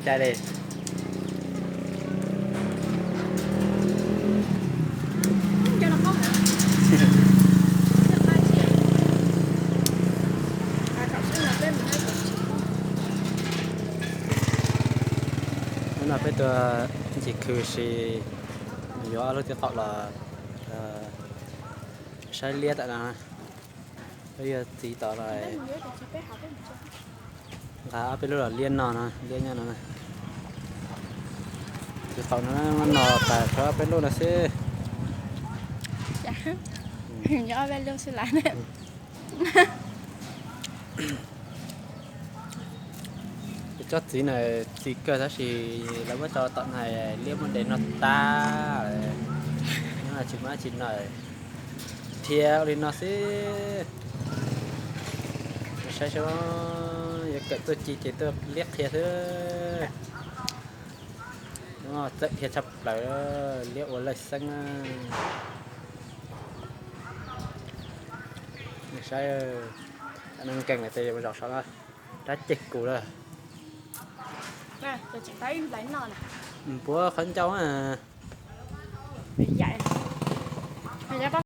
kev cai li. Hnub no peb tuaj ncig khw si, yuav ob lub txiv qaum los saib liab tam no. Peb yuav txiv tom los nqa ob peb lub los liab no no, liab nyob no. Txiv qaum no, no tas tshuav ob peb lub no xwb. Nyob ob peb lub xwb las. Cov txiv na, txiv kawg tab sis lawv muab tso tom no, liab muab de noj tag. Nyob tsis muaj dab tsi no, dhia ua li no xwb. Saib saib, yuav kawm tuaj ci ces tuaj liab qhia xwb. Txawm dhia tshaj plaws, liab ua lawj xeeb. Saib, neeg nkeeg lawm tes zaum saum no, dab ceg kus lawm. Npuab qhov ncauj na.